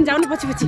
जाउनु पछि पछि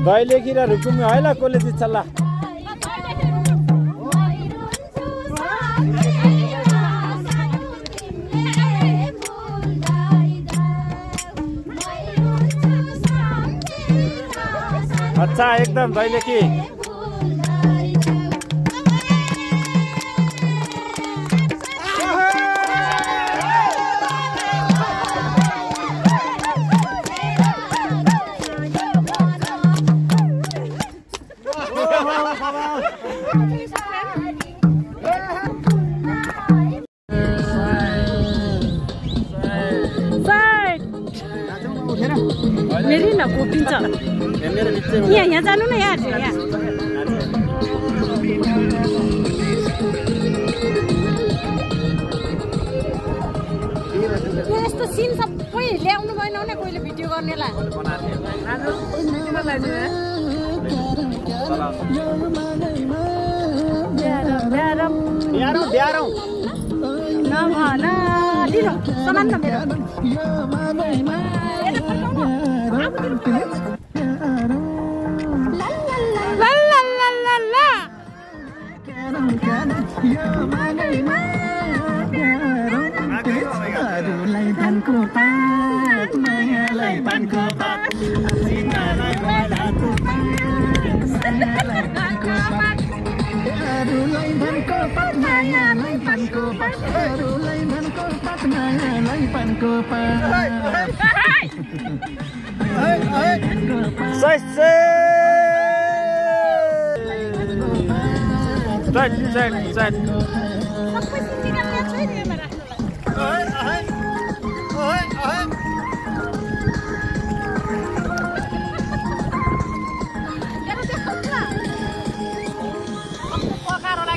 भाई लेखिरा रुकुम हैला कोले दिच्छला अच्छा एकदम दैलेखी मेरी न कोपिन्छ यहाँ जानु न यहाँ यस्तो सिन सबै ल्याउनु भएन भने कोहीले भिडियो गर्नेलाई नभन दिनु समान न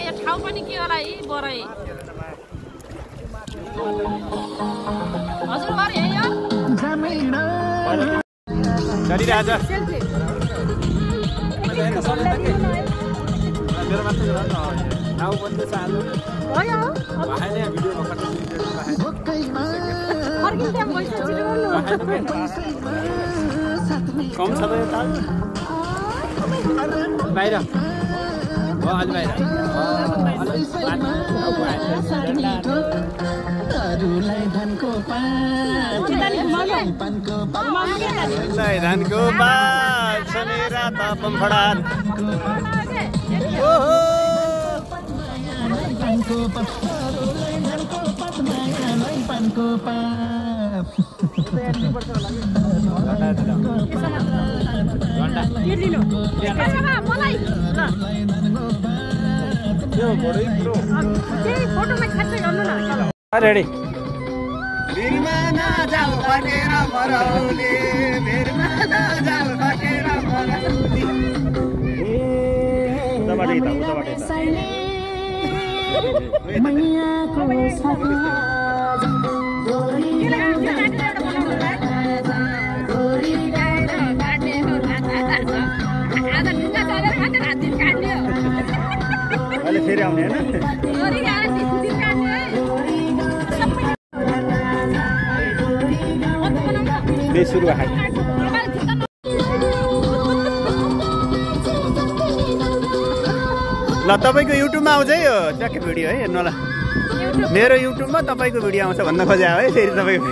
मेरो ठाउँ पनि के होला यी बरै हजुर गरे है यो चलिरहेछ मेरो मात्र नाउ बन्दै छ आलु भयो हैन भिडियोमा कम छ त बाहिर आज बाहिर धानको पात सनेरा तापम फडान ओहो रेडी अहिले फेरि आउने हैन सुरु ल तपाईको युट्युबमा आउँछ है यो ट्याक्क भिडियो है हेर्नु होला मेरो युट्युबमा तपाईको भिडियो आउँछ भन्न खोजे है फेरि तपाईको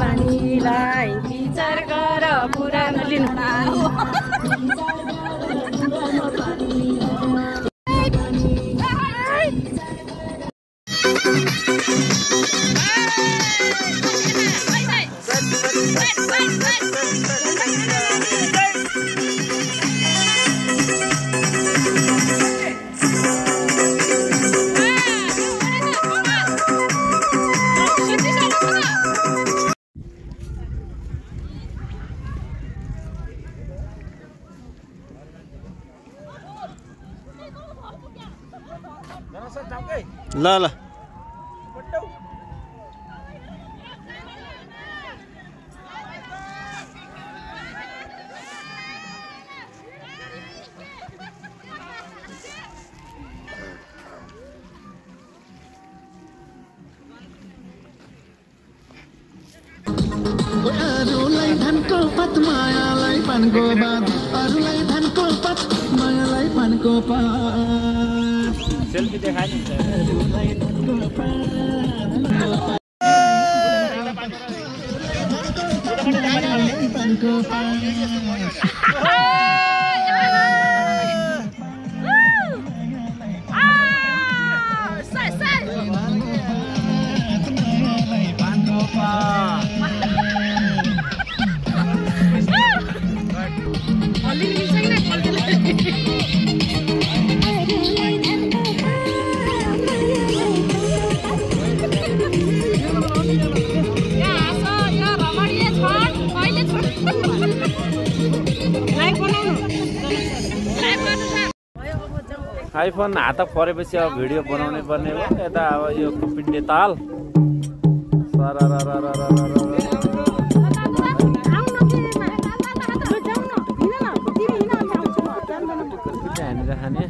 पानीलाई विचार गर पुरानो लिनु ल ल अरूलाई धनको पत मायालाई पानको बात अरूलाई धनको पत मायालाई पानको पात सेल्फी देखायो आइफोन हात परेपछि अब भिडियो बनाउनै पर्ने हो यता अब यो पिण्डे ताल खाने